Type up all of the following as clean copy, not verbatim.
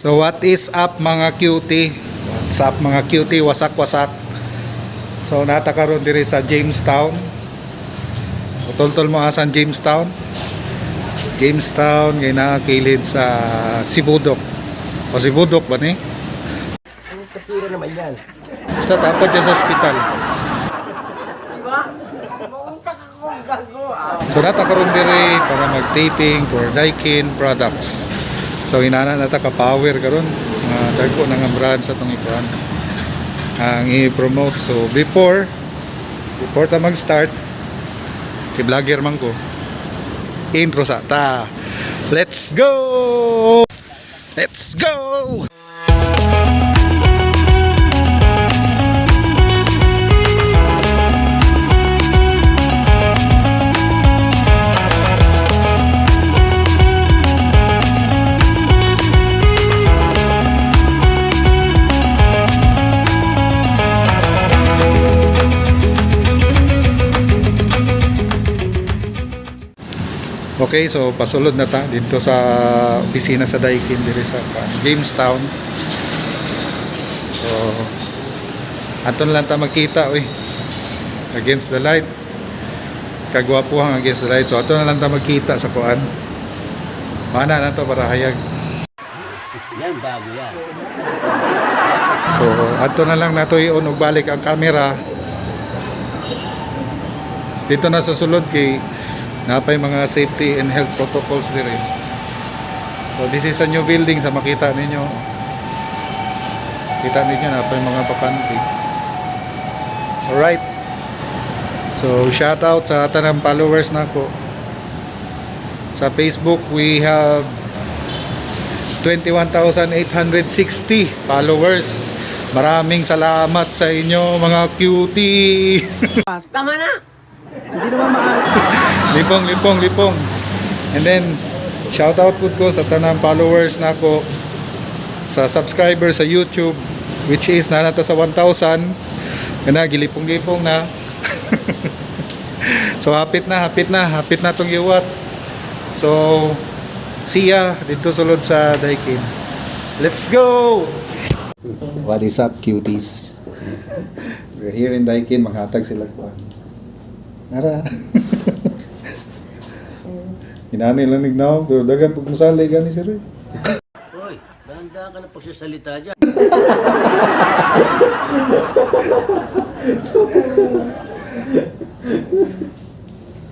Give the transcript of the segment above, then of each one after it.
So what is up, mga cutie? What's up, mga cutie? Wasak wasak. So nata karon diri sa Jamestown. Utol-tol mo asan Jamestown? Jamestown kay naa kilid sa Sibudok. O Sibudok ba ni? Ang kapira naman yan. Basta tapos dyan sa ospital. Di ba? Mautak ako gago ah. So nata karon diri para mag-taping for Daikin products. So inana nata ka power karon mga dagko na nga brand sa tong ikuan ang i-promote. So before before ta mag-start, kay vlogger man ko. Intro sa ta. Let's go! Let's go! Okay, so pasulod na ta dito sa opisina sa Daikin diri sa Jamestown. So aton lang ta magkita oy. Against the light. Kagwapuhang against the light. So aton na lang ta magkita sa kuan. Mana na to para hayag. Yan, bago yan. So ato na lang nato i-on og balik ang camera. Dito na sa sulod kay napay mga safety and health protocols dire. So this is a new building sa makita ninyo. Kita ninyo napay mga bakante. Alright. So shout out sa tanang followers nako. Sa Facebook we have 21,860 followers. Maraming salamat sa inyo, mga cutie. Tama na! Lipong, lipong, lipong. And then, shout out pud ko sa tanang followers nako, sa subscriber sa YouTube, which is na nata sa 1,000. Kana gilipong-lipong na. So hapit na, hapit na, hapit na tong iwat. So see ya dito sulod sa Daikin. Let's go! What is up, cuties? We're here in Daikin, maghatag sila ko. Nara. Inani lang nignaw, pero dagan pag musali gani sir. Eh. Hoy, dahan-dahan ka ng pagsasalita dyan.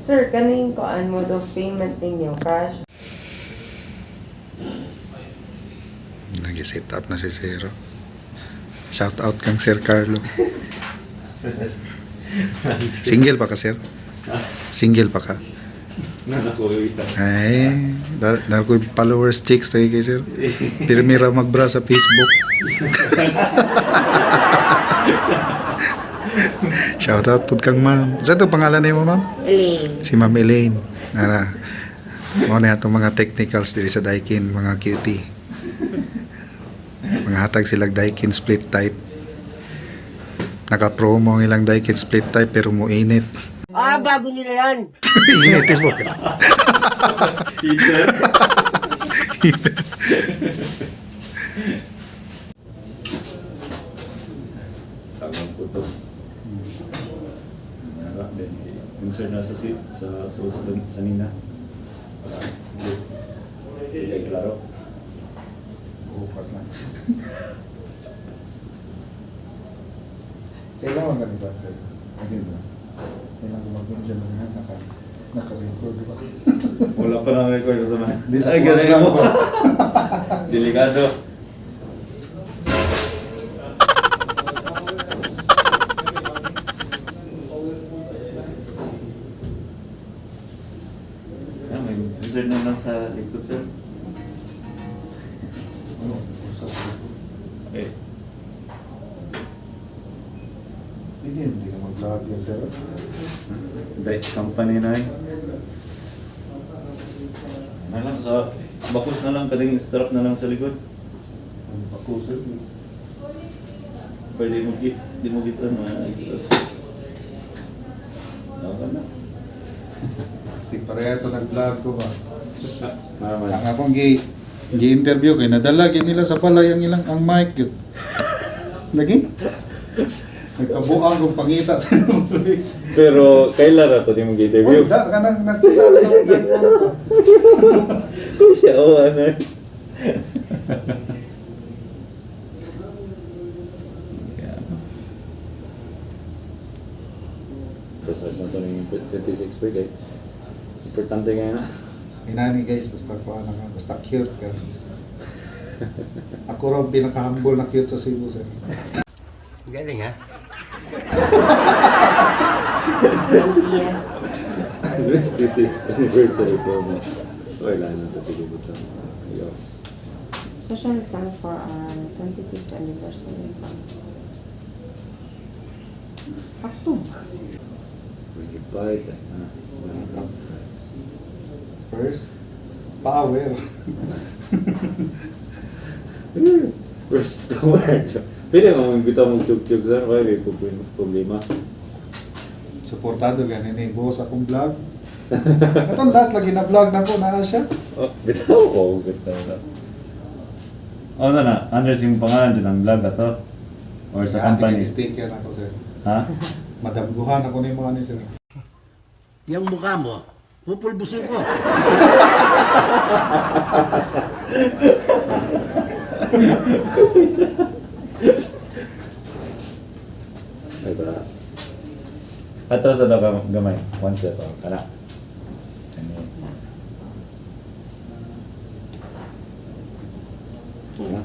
Sir, kaning kuan mode of payment ninyo, cash? Nag-set up na si Sir. Shout out kang Sir Carlo. Single pa ka, sir? Single pa ka? Ay, dahil ko yung followers chicks tayo kay sir. Pirmi ra magbra sa Facebook. Shout out pud kang ma'am. Sa ito pangalan nimo, ma'am? Elaine. Si Ma'am Elaine. Nara. Mao na atong mga technicals diri sa Daikin, mga cutie. Mga hatag silag Daikin split type. Naka-promo ang ilang Daikin split type pero mo init. Ah, bago nila yan! Init mo. Tagang po to. Nara, then insert na sa seat, sa nina. Para at least, hindi ay klaro. Bukas lang. Kailangan ka diba, sir? Ay, dito. Kailangan ko mag-mention nga naka-record ba? Wala pa nang record sa mga. Hindi, sa Ay, galing kuwan mo. lang ba? Delikado. Ah, may insert na lang sa likod, sir. Ano? Sa Okay. Hindi, hindi ka mag-vlog yan, sir. Dutch company na eh. Na lang sa bakos na lang kading strap na lang sa likod. Ang pakusot eh. Pwede mo git, di mo gitan mga ikot. Okay na. Si pareho to nag-vlog ko ba? Maraman. Ang akong gi Gi-interview kay nadala gyud nila sa balay ang ilang ang mic gyud. Lagi? Nagkabuang kong pangita sa balay. Pero kailan ra to di mo gi-interview? Wala ka nang nakita sa mga. Kuya, oh, ano? Yeah. Process na to ng 26 week eh. Importante kaya na. Inani guys, basta ko ano ka, basta cute ka. Ako raw ang pinaka-humble na cute sa Cebu, sir. Galing ha? Idea. 26th anniversary promo. Wala na ito, tigil ito. Yo. Special discount for our 26th anniversary. Sakto. When you buy it, ah. First, power. First power. Pwede mo bitaw mong tug-tug sir, wala may problema. Suportado gani ni boss akong vlog. Katong last lagi na vlog na ko naa siya. Oh, bitaw ko, bitaw na. Oh, na, Andres, yung pangalan dyan ang vlog na to? Or sa company? Sticker ako, sir. Ha? Madamguhan ako ni mga ni sir. Yung mukha mo, pupulbusin ko. Ito. Ato sa daw gamay. One step. Oh, kana. Ano yun?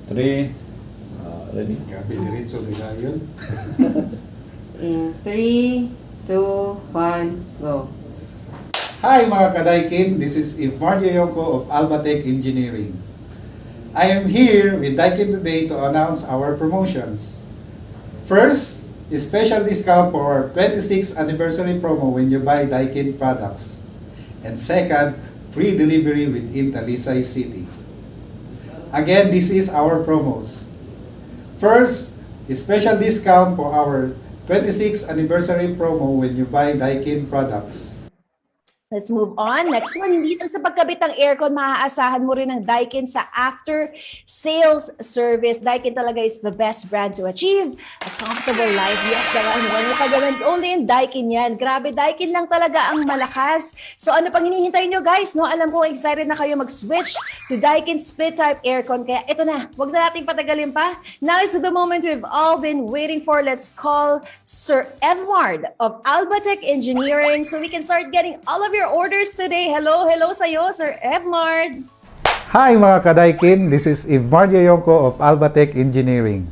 Three. Ready? Gabi diretso di yun. In 3, 2, 1, go. Hi mga kadaikin, this is Ivar Yoko of Albatech Engineering. I am here with Daikin today to announce our promotions. First, a special discount for our 26th anniversary promo when you buy Daikin products. And second, free delivery within Talisay City. Again, this is our promos. First, a special discount for our 26th anniversary promo when you buy Daikin products. Let's move on. Next one, hindi lang sa pagkabit ng aircon, maaasahan mo rin ang Daikin sa after sales service. Daikin talaga is the best brand to achieve a comfortable life. Yes, naman. Wala ka ganun. Only in Daikin yan. Grabe, Daikin lang talaga ang malakas. So ano pang hinihintay nyo guys? No? Alam ko excited na kayo mag-switch to Daikin split type aircon. Kaya ito na, wag na nating patagalin pa. Now is the moment we've all been waiting for. Let's call Sir Edward of Albatech Engineering so we can start getting all of your orders today. Hello, hello sa'yo, Sir Edward. Hi mga kadaikin, this is Ivar Yonko of Albatech Engineering.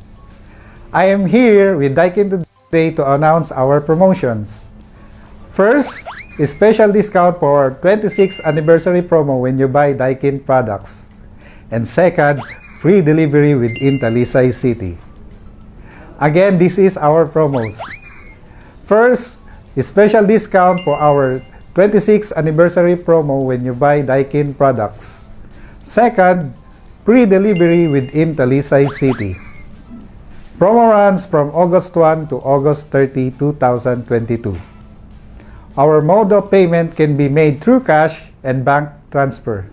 I am here with Daikin today to announce our promotions. First, a special discount for our 26th anniversary promo when you buy Daikin products. And second, free delivery within Talisay City. Again, this is our promos. First, a special discount for our 26th anniversary promo when you buy Daikin products. Second, free delivery within Talisay City. Promo runs from August 1 to August 30, 2022. Our mode of payment can be made through cash and bank transfer.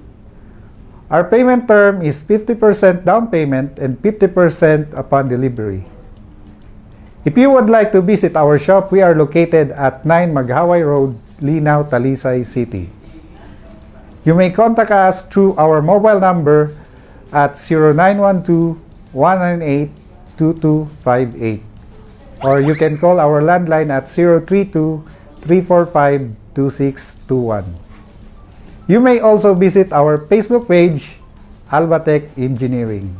Our payment term is 50% down payment and 50% upon delivery. If you would like to visit our shop, we are located at 9 Maghaway Road, Linao, Talisay City. You may contact us through our mobile number at 0912-198-2258, or you can call our landline at 032-345-2621. You may also visit our Facebook page, Albatech Engineering.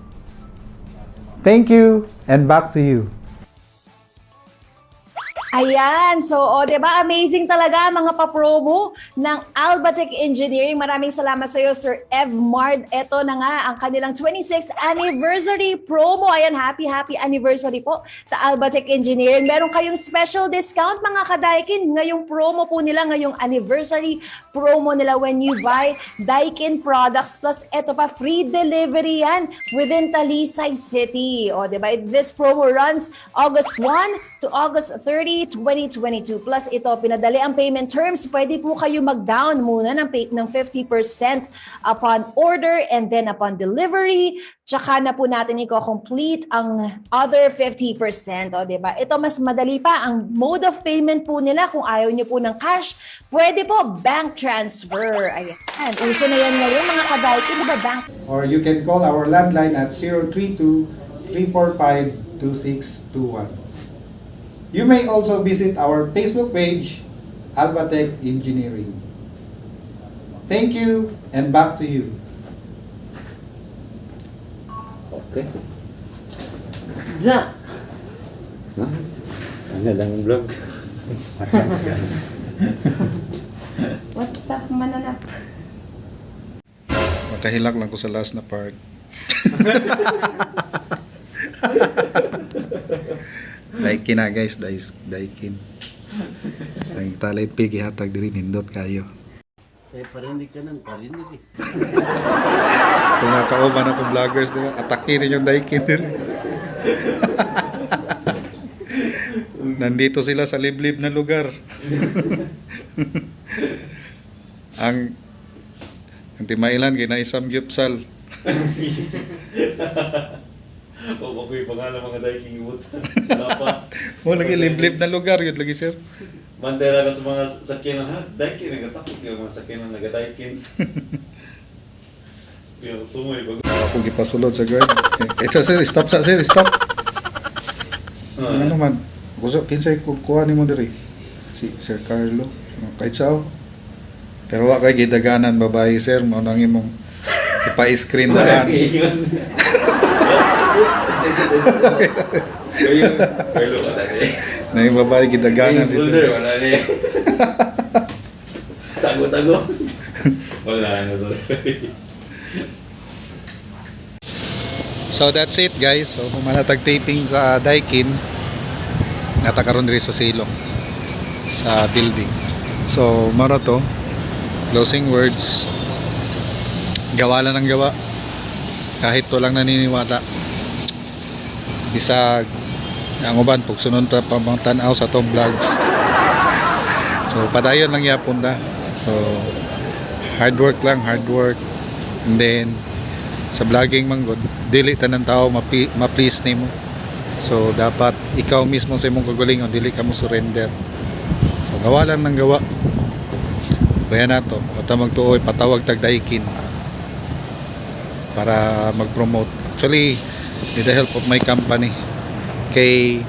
Thank you and back to you. Ayan. So, o, 'di ba? Amazing talaga ang mga pa-promo ng Albatech Engineering. Maraming salamat sa iyo, Sir Ev Mard. Ito na nga ang kanilang 26th anniversary promo. Ayan, happy happy anniversary po sa Albatech Engineering. Meron kayong special discount, mga kadaikin, ngayong promo po nila, ngayong anniversary promo nila when you buy Daikin products, plus ito pa, free delivery yan within Talisay City. O, 'di ba? This promo runs August 1 to August 30, 3, 2022. Plus ito, pinadali ang payment terms. Pwede po kayo mag-down muna ng 50% upon order and then upon delivery. Tsaka na po natin i-complete ang other 50%. O, diba? Ito mas madali pa. Ang mode of payment po nila, kung ayaw nyo po ng cash, pwede po bank transfer. Ayan. Uso na yan ngayon, mga ka-Daikin. Diba bank Or you can call our landline at 032-345-2621. You may also visit our Facebook page, Albatech Engineering. Thank you and back to you. Okay. Za. Ano lang vlog? What's up, guys? What's up, mananap? Makahilak lang ko sa last na part. Daikin na, guys, daikin. Ang talay pigi hatag diri, nindot kayo. Eh, parinig ka ng parinig eh. Kung nakauban akong vloggers, di ba? Atake rin yung daikin diri. Nandito sila sa liblib na lugar. Ang timailan ginaisam gyupsal. O, ako yung pangalan mga Daikin ibut. Wala pa. Mo lagi liblib na lugar yun lagi, sir. Bandera ka sa mga sakyanan ha? Daikin, nagatakot yung mga sakyanan naga-Daikin. Yung tumoy bago. Ako gipasulod sa guard. Eh, sir, sir, stop sa sir, stop. Ano man? Gusto kinsay kuha nimo diri? Si Sir Carlo. Kahit sao. Pero wa kay gidaganan babae, sir, mo nang imong ipa-screen daan. Kayo, Carlo, wala na eh. Na yung babae gidaganan si Yung folder, sir. wala na eh. Tago-tago. Wala na to. So that's it, guys. So humanatag taping sa Daikin. Nata karon diri sa silong sa building. So mara to. Closing words. Gawa lang ng gawa. Kahit walang naniniwala. Bisag ang uban pugsunon ta pa mga tan-aw sa atong vlogs. So padayon lang yapon ta. So hard work lang, hard work. And then sa vlogging man gud, dili tanan tao ma-please nimo. So dapat ikaw mismo sa imong kagalingon dili ka mo surrender. So gawa lang ng gawa. Kaya nato, wata magtuoy patawag tag Daikin para mag-promote. Actually, with the help of my company, kay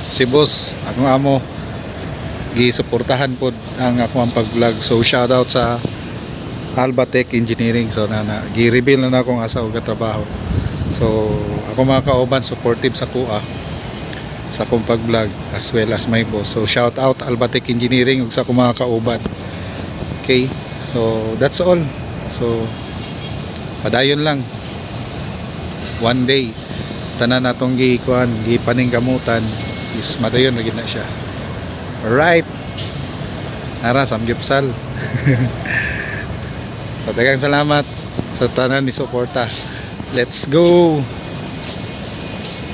si boss, akong amo, gisuportahan pod ang akong pag-vlog. So shout out sa Albatech Engineering. So na gi-reveal na akong asa og trabaho. So ako mga kauban, supportive sa kuha sa akong pag-vlog as well as my boss. So shout out Albatech Engineering ug sa akong mga kauban. Okay. So that's all. So padayon lang. One day tanan natong gikuan, gipaningkamutan is madayon ra gid na siya. Alright. Ara samgyupsal. So, daghang salamat sa tanan ni suporta. Let's go.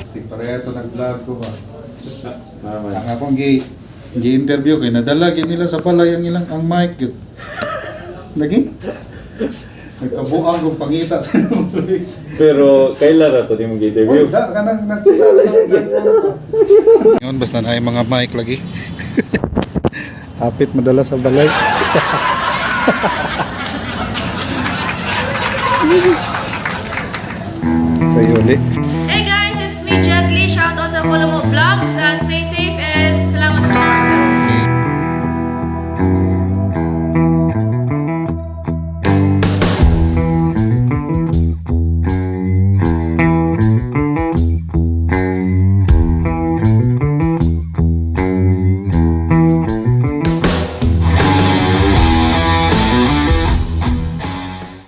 Si pareha to nag-vlog ko ba. Ang akong gi interview kay nadala gyud nila sa palay ang ilang ang mic gyud. Lagi? Nagkabuang kong pangita sa mic. Pero kailan ra to di mo interview? Wala ka nang nakita sa Yun, basta na mga mic lagi. Hapit madala sa balay. Tayo ulit. Hey guys, it's me, Jet Li. Shout out sa Follow Mo Vlog. Sa stay safe and